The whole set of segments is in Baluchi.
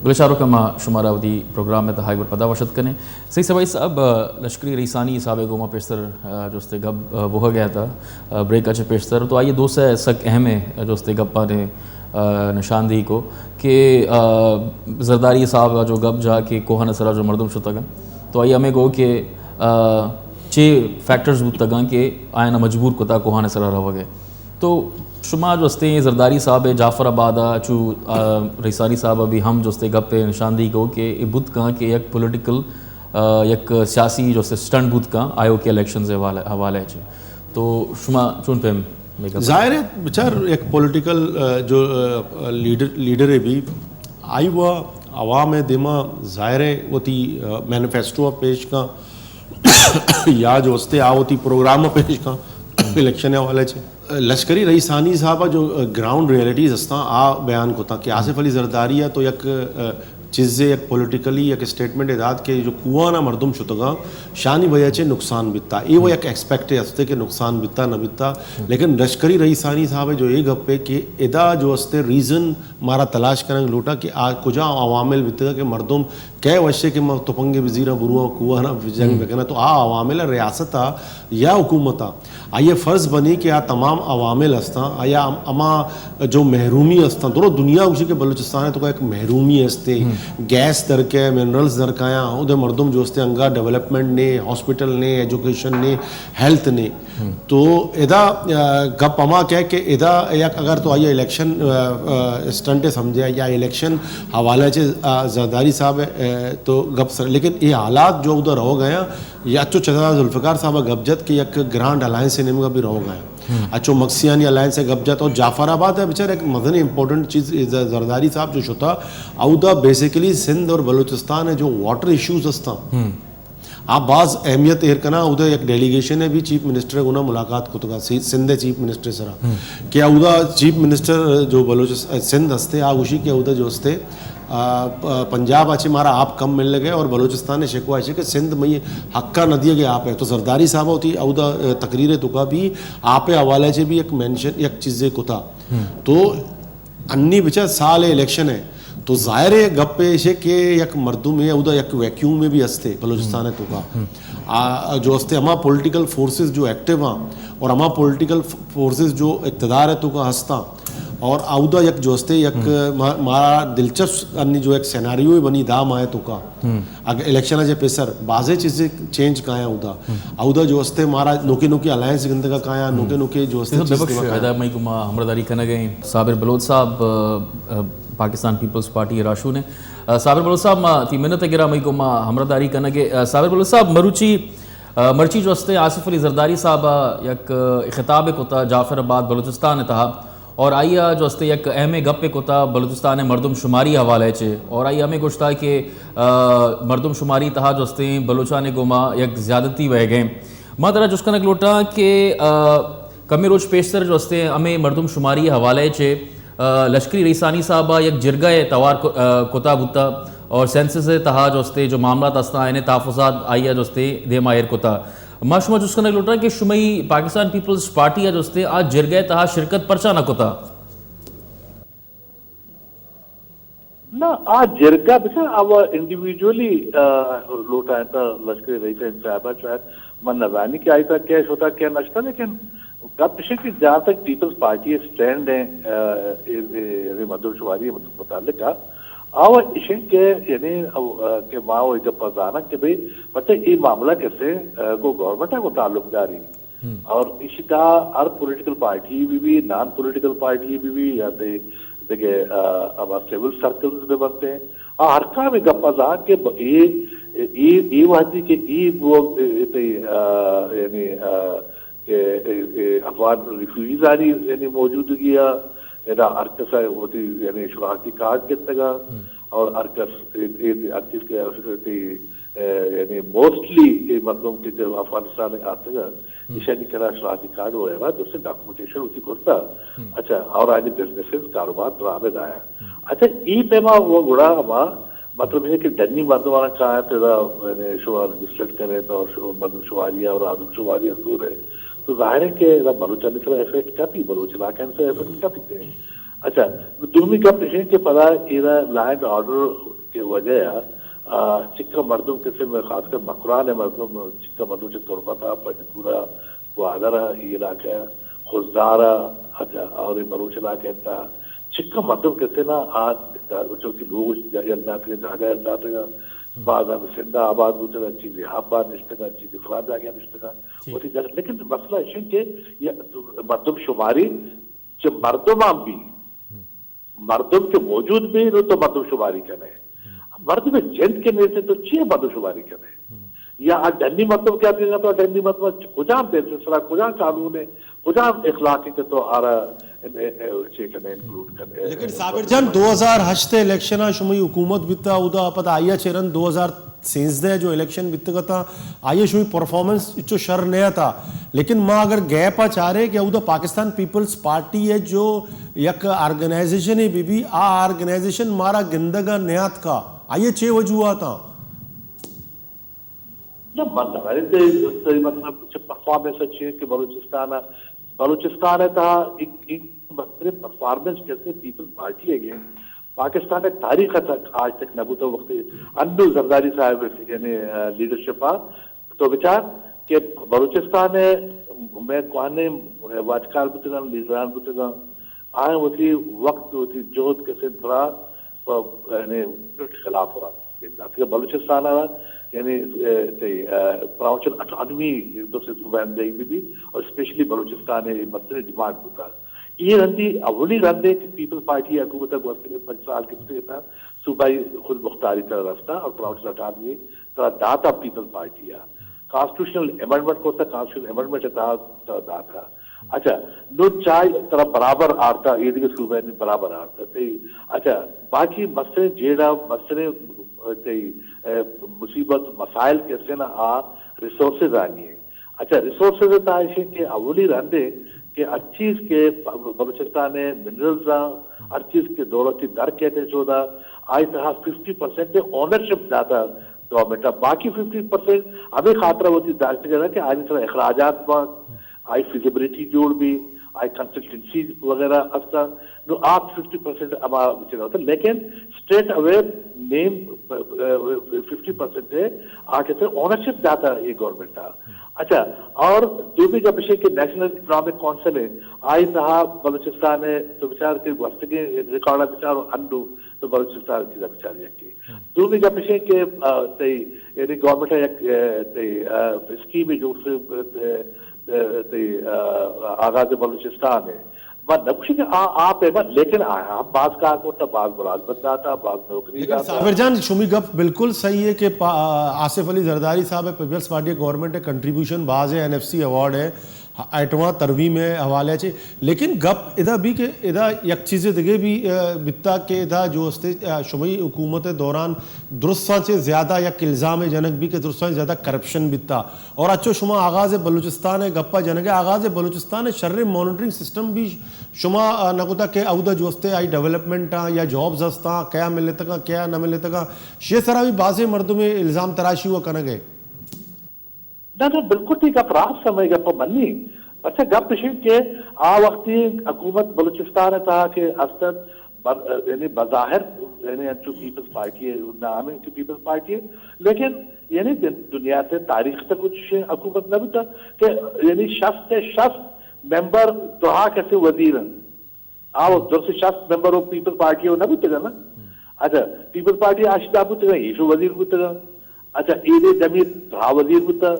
بلے چاروکاں، ما شمارا وتی پروگرام ءِ تہا ایک بار پدا وش اتک کنیں۔ سید سبائی صاحب، آ، لشکری رئیسانی صاحب ءِ گوما پیشتر، آ، جو استے گپ، آ، بوہگ ءَ اتاں، آ، بریک ءَ چہ پیشتر، تو آئی ءَ دو سے سک اہم ءَ جو استے گپاں ءَ، آ، نشاندہی کو کہ، آ، زرداری صاحب ءَ جو گپ جا کہ کوہان ءِ سرا جو مردم شتگ انت، تو آئی ءَ ہمے گو کہ، آ، چے فیکٹرز بوتگ انت کہ آیاں مجبور کتا کوہان ءِ سرا روگ ءَ۔ تو شما جو استے زرداری صاحب ءَ جعفر آباد ءَ چو، آ، رئیسانی صاحب ءَ بھی ہم جو استے گپ ءَ نشاندہی کو کہ اے بوت کن کہ یک پولیٹیکل، آ، یک سیاسی جو استے سٹنٹ بوت کن آئی او کے الیکشنز ءِ حوالہ، حوالہ ءَ چہ۔ تو شما چون پیم میگا؟ ظاہر ہے، بچار یک پولیٹیکل، آ، جو، آ، لیڈر، لیڈر ءَ بھی آئی ءَ عوام ءِ دیما ظاہر ہے وتی، آ، مینیفیسٹو ءَ پیش کن یا جو استے آ وتی پروگرام ءَ پیش کن الیکشن ءِ حوالہ ءَ چہ۔ لشکری رئیسانی صاحب ءَ جو گراؤنڈ ریئلٹیز ہستاں، آ بیان کتاں کہ آصف علی زرداری ءَ تو یک، آ، چیزے یک پولیٹیکلی یک اسٹیٹمنٹ ءَ دات کہ جو کوہان ءَ مردم شتگاں، شانی وجہ چہ نقصان بیتا۔ اے وہ یک ایکسپیکٹ ہستے کہ نقصان بیتا نہ بیتا۔ لیکن لشکری رئیسانی صاحب ءِ جو اے گپ ہے کہ ادا جو استے ریزن مارا تلاش کنگ لوٹا کہ آ کجا عوامل بیتگا کہ مردم کئے وشے کہ ما تپنگے بزیراں برواں کوہانا جنگ بکناں، تو آ عوامل ریاست ءَ یا حکومت ءَ آئی ءِ فرض بنی کہ آ تمام عوامل ہستاں، آیا ہم-، ہما جو محرومی ہستاں، درو دنیا گوشی کہ بلوچستان ءِ توکا یک محرومی ہستے، گیس درکے، منرلز درکایاں، اودے مردم جو استے انگا ڈیولپمنٹ نے، ہاسپٹل نے، ایجوکیشن نے، ہیلتھ نے۔ تو ادا، آ، گپ ہما کہ، کہ ادا یک اگر تو آئی الیکشن، آ، آ، اسٹنٹ سمجھے یا الیکشن حوالہ چہ، آ، زرداری صاحب، آ، تو گپ سر، لیکن اے حالات جو ادا رہو گیا، یا اچو چدا ذوالفقار صاحب گپ جت کہ یک گرانڈ الائنس نیمگا بھی رہو گیا۔ اچو مکسیانی الائنس گپ جت اور جعفر آباد ہے بچار ایک مزن امپورٹنٹ چیز ز-، زرداری صاحب جو شتا، اودا بیسیکلی سندھ اور بلوچستان ہے جو واٹر ایشوز ہستا۔ آ باز اہمیت ایر کناں، اودے یک ڈیلیگیشن ءَ بھی چیف منسٹر ءِ گونا ملاقات کتگا، سی-، سندھ ءِ چیف منسٹر ءِ سرا، کہ اودا چیف منسٹر جو بلوچستان، سندھ ہستے، آ گوشی کہ اودا جو ہستے، آ، پ-، پنجاب ءَ چہ مارا آپ کم ملگ ءَ اور بلوچستان ءِ شکوہ ایش کہ سندھ مئی حقا نہ دیگ ءَ آپ ءَ۔ تو زرداری صاحب ہوتی اودا، آ، تقریر ءِ توکا بھی آپ ءِ حوالہ چہ بھی یک مینشن، یک چیزے کتا۔ تو انی بچار سال ءِ الیکشن ءَ، تو ظاہر ہے گپ ایش ہے کہ یک مردم ہے، اودا یک ویکیوم میں بھی ہستے بلوچستان ءِ توکا۔ آ، جو ہستے ہما پولیٹیکل فورسز جو ایکٹیو ہیں اور ہما پولیٹیکل ف-، فورسز جو اقتدار ءِ توکا ہستا اور اودا یک جو ہستے یک ما-، مارا دلچسپ انی جو یک سیناریو بنی دا ماہ ءِ توکا۔ اگہ الیکشن ءَ چہ پیسر بازیں چیزے چینج کایاں اودا۔ اودا جو استے مارا نوکے نوکے الائنس گندگا کایاں، نوکے نوکے جو استے چیز ببخش، دیما کایاں۔ ادا مئی گوما ہمراہداری کنگ ءَ ایں صابر بلوچ صاحب، آ، آ، پاکستان پیپلز پارٹی ءِ راہشون ایں۔ آ، صابر بلوچ صاحب، ما تی منت ءَ گراں مئی گوما ہمراہداری کنگ ءَ۔ آ، صابر بلوچ صاحب، مروچی، آ، مرچی جو استے آصف علی زرداری صاحب ءَ یک، آ، خطاب کتا جعفر آباد بلوچستان ءِ تہا۔ اور آئی ءَ جو استے یک اہمیں گپے کتا بلوچستان ءِ مردم شماری حوالہ ءَ چہ، اور آئی ءَ ہمے گوشتا کہ، آ، مردم شماری تہا جو استے بلوچان ءِ گوما یک زیادتی وہگیں۔ ما ترا جست کنگ لوٹاں کہ، آ، کمے روچ پیشتر جو استے ہمے مردم شماری حوالہ ءَ چہ، آ، لشکری رئیسانی صاحب ءَ یک جرگہ ءِ توار کو-، آ، کتا بوتا اور سینسس ءِ تہا جو استے جو معاملات ہستاں، آئین ءِ تحفظات آئی ءَ جو استے دیما ایر کتا۔ ما شما جست کنگ لوٹاں کہ شمئی پاکستان پیپلز پارٹی ءَ جو استے آ جرگہ ءِ تہا شرکت پرچا نہ کتا؟ نہ، آ جرگہ بچار آ انڈیویجولی، آ، لوٹائینتا لشکر رئیس صاحبہ، شاید من نزانی کہ آئی تہا کئے شتا کئے نشتا، لیکن گپ اش کہ جہاں تک پیپلز پارٹی ءِ سٹینڈ ہیں، آ، اے، اے، اے مردم شماری متعلق آ، آ و اش کہ یعنی، آ، کہ ما و اے گپ زاناں کہ بھئی پرچہ اے معاملہ کسے، آ، گو گورنمنٹ ءَ گو تعلق داری۔ اور ایشی تہا ہر پولیٹیکل پارٹی بھی بھی، نان پولیٹیکل پارٹی بھی بھی، یا تے دگہ، آ، ہما سول سرکلز بھی بنتے ہیں۔ آ ہر کام گپ ءَ زان کہ ب-، اے، اے، اے وہدی کہ اے وہ، اے، تے، آ، یعنی، آ، کہ اے، اے افغان ریفیوجیز آنی یعنی موجودگی ءَ ادا ہر کس ءَ وتی یعنی شناختی کارڈ گتگا اور ہر کس اے، اے، ہر چیز کہ اے، یعنی موسٹلی اے مردم کہ جو افغانستان ءَ آتگ انت، ایشانی کرا شناختی کارڈ وغیرہ درستیں ڈاکومنٹیشن وتی کرتا۔ اچھا، اور آنی بزنسز، کاروبار تران ءَ دایا۔ اچھا، اے پیما وہ گڑا ہما مطلب ہے کہ ڈنی مردمانا کایاں تدا، یعنی شما رجسٹرڈ کریں تو شما مردم شماری اور آدم شماری حضور ہے۔ تو ظاہر ہے کہ ادا بلوچانی سرا افیکٹ کپی، بلوچ علاقہ سرا افیکٹ کپی تے۔ اچھا، دومی گپ اش انت کہ پدا ایرا لا اینڈ آرڈر کے وجہ ء، آ، چکا مردم کسے میں خاص کر مکران ء مردم، چکا مردم چہ تربت ء، پنجگور ء، گوادر ء، اے علاقہ ء، خضدار ء، اچھا، اور اے بلوچ علاقہ انت، چکا مردم کسے نا آ، چوکی لوگ یل داتگ، جاگہ یل داتگ، بعض سندھ ء آباد بوتگ، چیزی حب ء نشتگ، چیزی فلان جاگہ نشتگ، جی۔ وتی جاگہ، لیکن مسئلہ اش انت کہ یہ مردم شماری چہ مردماں بی، مردم کہ موجود بی، نو تو مردم شماری کنے۔ مردم جند کہ نیست تو چی مردم شماری کنے؟ یا آ ڈنی مردم کہ آتکگا تو ڈنی مردم کجام بیسس سرا، کجام قانون ہے، کجام اخلاق ہے کہ تو آرا ان-، ان-، چی کنے، انکلوڈ کنے؟ لیکن صابر جان، دو ہزار ہشت الیکشن ء شمئی حکومت بیتا، اودا پدا آئی ء چہ رند دو ہزار سیزدہ جو الیکشن بیتگ اتاں، آئی ء شومی پرفارمنس چو شر نہ اتاں، لیکن ما اگر گیپ ء چارے کہ اودا پاکستان پیپلز پارٹی ء جو یک آرگنائزیشن بی بی، آ آرگنائزیشن مارا گندگ ء نیاتکا، آئی ء چے وجوہاتاں؟ نہ، من نہ، تئی، تئی مطلب چہ پرفارمنس اچھی ہے کہ بلوچستان، بلوچستان ء تہا ایک، ایک بہترین پرفارمنس کسے پیپلز پارٹی ء گے۔ پاکستان ء تاریخ ء تک آج تک نہ بوتا، وقت انو زرداری صاحب یعنی، آ، لیڈرشپ ء تو بچار کہ بلوچستان ء میں کوہنیں واجکار بوتگاں، لیڈران بوتگاں، آئیں وتی وقت، وتی جہد کسے ترا پہ، یعنی، خلاف ء داتگ بلوچستان ء، یعنی، اے، تئی، اے، پراؤنچل اٹانومی دو سے صوبہ اندئی بی بی اور اسپیشلی بلوچستان ء مستریں ڈیمانڈ بوتا۔ اے رندی اولی رندے کہ پیپلز پارٹی ء حکومت ء گوستگیں پنچ سال کہ بوتگ اتاں، صوبائی خود مختاری ترا رستا اور پراؤنچل اٹانومی ترا داتا پیپلز پارٹی ء۔ کانسٹیٹیوشنل امنڈمنٹ کرتا، کانسٹیٹیوشنل امنڈمنٹ ء تہا ترا داتا۔ اچھا، نو چائے ترا برابر آرتا، اے دگہ صوبہ نی برابر آرتا۔ تئی، اچھا، باقی مستریں جیڑہ، مستریں، تئی، اے، مصیبت، مسائل کسے نا آ ریسورسز آنی ہے۔ اچھا، ریسورسز تا ایشی کہ اولی رندے کہ ہر چیز کہ بلوچستان منرلز آ، ہر چیز کہ دولتی در کہتے چودا، آئی تہا ففٹی پرسنٹ اونرشپ داتا گورنمنٹ ء، باقی ففٹی پرسنٹ ہمیں خاطرہ وتی داشتگ ء کہ آئی سرا اخراجات با، آئی فیزیبلٹی جوڑ بی، آئی کنسلٹنسی وغیرہ استا، نو آپ ففٹی پرسنٹ ہما چیز ہوتا، لیکن اسٹریٹ اوے نیم ففٹی پرسنٹ ہے آ کہتے اونرشپ داتا یہ گورنمنٹ تھا۔ اچھا، اور دومی گپ اش کہ نیشنل اکنامک کونسل ہے، آئی تہا بلوچستان ہے تو بچار کے گوستگیں ریکارڈ بچار انڈو تو بلوچستان چیزا بچار یکی۔ دومی گپ اش کہ، آ، تئی، یعنی گورنمنٹ ء یک، آ، تئی، آ، اسکیمے جوڑ سے، آ، تئی، آ، آغاز بلوچستان ہے۔ من نہ گوشی کہ آ، آ پیمن، لیکن آ ہم باز کار کرتا، باز ملازمت داتا، باز نوکری لیکن داتا۔ صابر جان، شمی گپ بالکل صحیح ہے کہ پا-، آ، آصف علی زرداری صاحب پیپلز پارٹی گورنمنٹ کنٹریبیوشن باز ہے، این ایف سی ایوارڈ ہے، ایٹما ترمیم ء حوالہ چے، لیکن گپ ادا بھی کہ ادا یک چیز دگہ بھی، آ، بیتا کہ ادا جو استے، آ، شمئی حکومت دوران درستاں چے زیادہ یک الزام جنک بھی کہ درستاں زیادہ کرپشن بیتا۔ اور اچو شما آغاز بلوچستان گپا جنگ، آغاز بلوچستان شر مانیٹرنگ سسٹم بھی شما، آ، نہ کتا کہ اودا جو استے آئی ڈیولپمنٹ آ یا جابز ہستا، کیا ملتگا، کیا نہ ملتگا، شے سرا بھی بازیں مردم الزام تراشی و کنگے۔ نہ، نہ، بالکل ٹھیک، گپ راست سمے گپ منی۔ اچھا، گپ اش کہ آ وقتی حکومت بلوچستان ء تہا کہ است ات، بر-، یعنی بظاہر، یعنی انچو پیپلز پارٹی ہے، نام ہے کہ پیپلز پارٹی ہے، لیکن یعنی دن-، دنیا تے تاریخ تک کچھ حکومت نہ بوتا کہ یعنی شست تے شست ممبر دہا کسے وزیر ہیں۔ آ وقت درست شست ممبر آف پیپلز پارٹی ء نہ بوتگ نا۔ اچھا، پیپلز پارٹی ء ہشت ء بوتگ، ایشو وزیر بوتگ۔ اچھا، اے دے دمیر ترا وزیر بوتگ،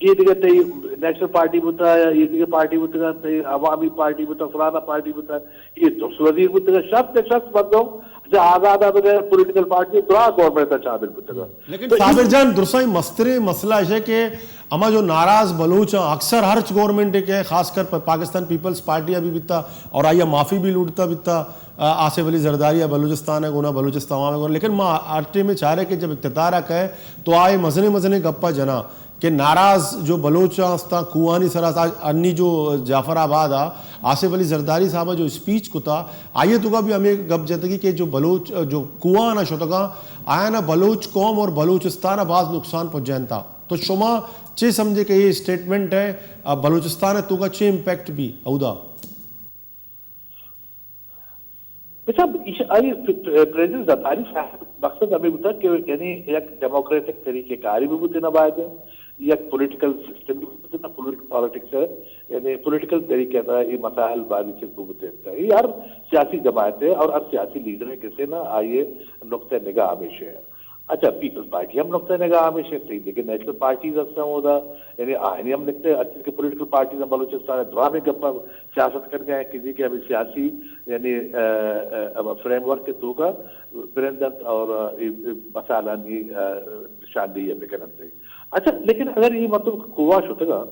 اے دگہ تئی نیشنل پارٹی بوتگ یا اے دگہ پارٹی بوتگ، تئی عوامی پارٹی بوتگ، فلانا پارٹی بوتگ، اے درست وزیر بوتگ، شست ء شست مردم اچھا آزاد ء بغیر پولیٹیکل پارٹی ترا گورنمنٹ ء شامل بوتگ۔ لیکن تو صابر جان، درساں مستریں مسئلہ اش ہے کہ ہما جو ناراض بلوچ آں، اکثر ہرچ گورنمنٹ کہ خاص کر پہ پاکستان پیپلز پارٹی ء بھی بیتا اور آئی ء معافی بھی لوٹتا بیتا، آ، آصف علی زرداری ء بلوچستان ء گونا، بلوچستان عوام ء گونا، لیکن ما ہر ٹیم ء چارے کہ جب اقتدار ء کئے تو آئے مزنیں مزنیں گپا جنا کہ ناراض جو بلوچ آں استاں کوہانی سرا، انی جو جعفر آباد ء آصف علی زرداری صاحب ء جو اسپیچ کتا، آئی ء توکا بھی ہمیں گپ جتگی کہ جو بلوچ، جو کوہان ء شتگاں، آیانا بلوچ قوم اور بلوچستان ء باز نقصان پجینتا۔ تو شما چے سمجھے کہ یہ اسٹیٹمنٹ ہے، آ، بلوچستان ء توکا چے امپیکٹ بھی اودا؟ صاحب، ایش آئی پ-، پ-، پریزیڈنٹ زرداری صاحب مقصد ہمیں بوتا کہ یعنی یک ڈیموکریٹک طریقہ کاری بھی بوتے نہ باید ہے، یک پولیٹیکل سسٹم بھی بوتے نہ، پولیٹیکل پالیٹکس ہے، یعنی پولیٹیکل طریقے کا یہ مسائل باری چیز بوتے ہیں۔ یہ ہر سیاسی جماعت ہے اور ہر سیاسی لیڈر ہے کسے نہ آئیے نقطہ نگاہ ہمیشہ ہے۔ اچھا، پیپلز پارٹی ہم نقطہ نگاہ ہمیشہ ہے، لیکن نیشنل پارٹیز ہستن اودا، یعنی آہنی ہم نقطہ، اچھے کہ پولیٹیکل پارٹیز ہم بلوچستان ہے، دراہیں گپ سیاست کر گئے ہیں کہ جی کہ ابھی سیاسی یعنی، آ، آ، آ، فریم ورک کے توکا برندنت اور، آ، اے، اے مسائلانی، آ، نشاندہی بکننت۔ اچھا، لیکن اگر یہ مطلب کوہ شتگا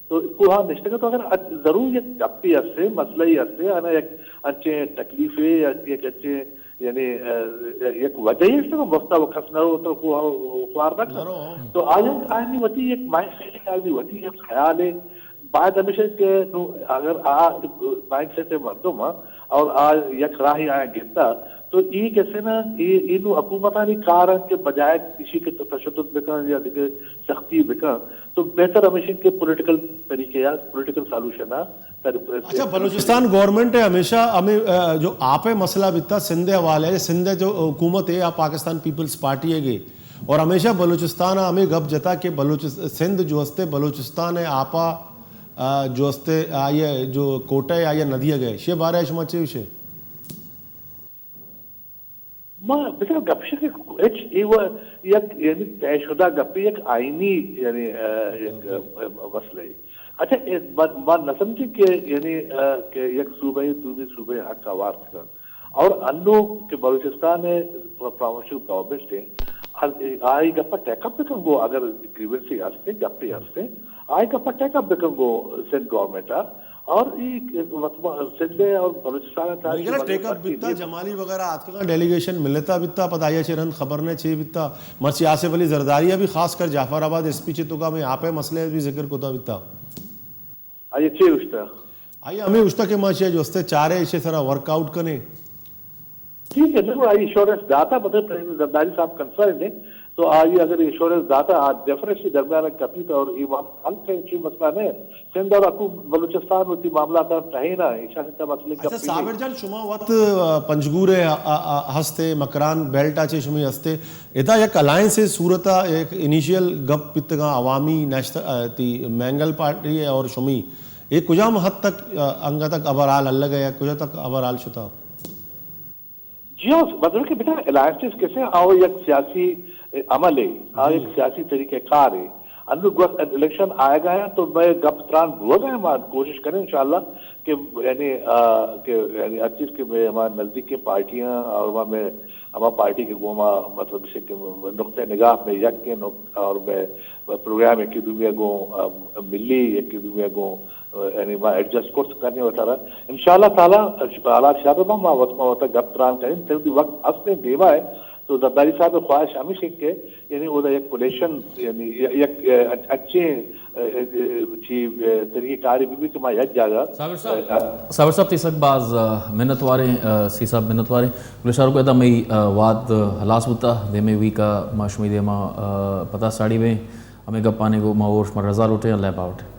تو کوہ نشتگا تو اگر اچ-، ضرور یک گپی ہستے، مسئلہ ہی ہستے، انا یک انچیں تکلیفے یا یک انچیں یعنی، آ، یک وجہ ہی ہستے، مفتا و کس نہ رو تو کوہ خوار نہ کن۔ تو آیا آنی وتی یک مائنڈ سیٹ، آنی وتی یک خیال ہے۔ باید ہمیشہ کہ نو اگر آ مائنڈ سیٹ مردم ہاں اور آ یک راہی آیا گتا تو ای کسے نا، ای، ای نو حکومتانی کار ہیں کہ بجائے کسی کے تشدد بکن یا دیگه سختی بکن تو بہتر ہمیشہ کہ پولیٹیکل طریقے یا پولیٹیکل سولوشن ہے۔ اچھا، بلوچستان گورنمنٹ ہے ہمیشہ ہمیں، آ، جو آپ مسئلہ بیتا سندھ حوالے ہے، سندھ جو حکومت ہے یا پاکستان پیپلز پارٹی ہے گے، اور ہمیشہ بلوچستان ہمیں گپ جتا کہ بلوچ-، سندھ جو ہستے بلوچستان ہے آپا، آ، جو ہستے آئیے جو کوٹہ ہے آئیے ندی گئے، شے بارے شما چے وشے؟ ما بچار گپ شے کہ ہچ ای و یک یعنی طے شدہ گپی یک آئینی یعنی، آ، یک، آ، مسئلہ ہے۔ اچھا، اے ما، ما نہ سمجھیں کہ یعنی، آ، کہ یک صوبہ دومی صوبہ حق آوارت کن۔ اور انو کہ بلوچستان ہے پروونشل گورنمنٹ ہے، آ-، آئی گپا ٹیک اپ بکن گو اگر گریونسی ہستے، گپی ہستے، آئی گپا ٹیک اپ بکن گو سندھ گورنمنٹ آ۔ اور ای وت-، سندھ اور بلوچستان تھا میگرا ٹیک اپ بیتا، جمالی وغیرہ آتکگاں، ڈیلیگیشن ملتا بیتا، پدا آئی چے رند خبر نہ چے بیتا۔ مرچی آصف علی زرداری بھی خاص کر جعفر آباد ایس پی چے توکا میں آپ مسئلے بھی ذکر کوتا بیتا۔ آئی چے اشتا؟ آئی ہمیں اشتا کہ ما چے جو استے چارے ایشے سرا ورک آؤٹ کنے۔ ٹھیک ہے، بالکل، آئی ایشورنس داتا، مطلب زرداری صاحب کنسرن ہے، تو آئی اگر ایشورنس داتا، آ ڈیفینیٹلی درمیان کپیت اور یہ معاملہ حل کا کوئی مسئلہ نہیں ہے۔ سندھ اور حکومت بلوچستان وتی معاملات ٹہینا ہے، ایشانی تا مسئلے اچھا، کپی صابر نہیں۔ جان، شما وت، آ، پنجگور ہے، آ، آ، ہستے، مکران بیلٹ آچے شمی ہستے، ادا یک الائنس صورت، یک انیشیل گپ بیتگاں عوامی نیشنل، آ، تی مینگل پارٹی ہے اور شمی، یہ کجام حد تک، آ، انگا تک اوورال الگ ہے یا کجا تک اوورال شتا؟ جی ہاں، مطلب کہ بیٹا الائنسز کسے آؤ یک سیاسی عمل ہے، آ یک سیاسی طریقہ کار ہے۔ انو گوس الیکشن آئے گا ہے تو میں گپ تران بھو گئے، ما کوشش کریں انشاءاللہ کہ یعنی، آ، کہ یعنی ہر چیز کے میں ہمارے نزدیک کے پارٹیاں اور وہاں میں ہما پارٹی کے گوما مطلب اسے کہ نقطہ نگاہ میں یک کے نق-، اور میں پروگرام ایک دومی گو، آ، ملی ایک دومی گو، یعنی ما ایڈجسٹ کرت کنیں وتارا۔ انشاءاللہ تعالی حالات شر ما، ما وت، ما وتا گپ تران کنیں، تر دی وقت ہستیں دیما ہے۔ تو زرداری صاحب خواہش ہمیش ہے کہ یعنی اودا یک کولیشن، یعنی یک، یک اچ-، اچھے، چی، طریقہ کاری بھی، بھی کہ ما یک جاگہ۔ صابر صاحب، صابر صاحب، تی سک باز، آ، منت واریں، آ، سی صاحب منت واریں۔ گلشار کو ادا مئی، آ، واد، آ، ہلاس بوتا، دیمے ویکا ما شمی دیما، آ، پتا ساڑی بیں۔ ہمیں گپانے کو ما اور شما رضا لوٹیں، اللہ پاوٹیں۔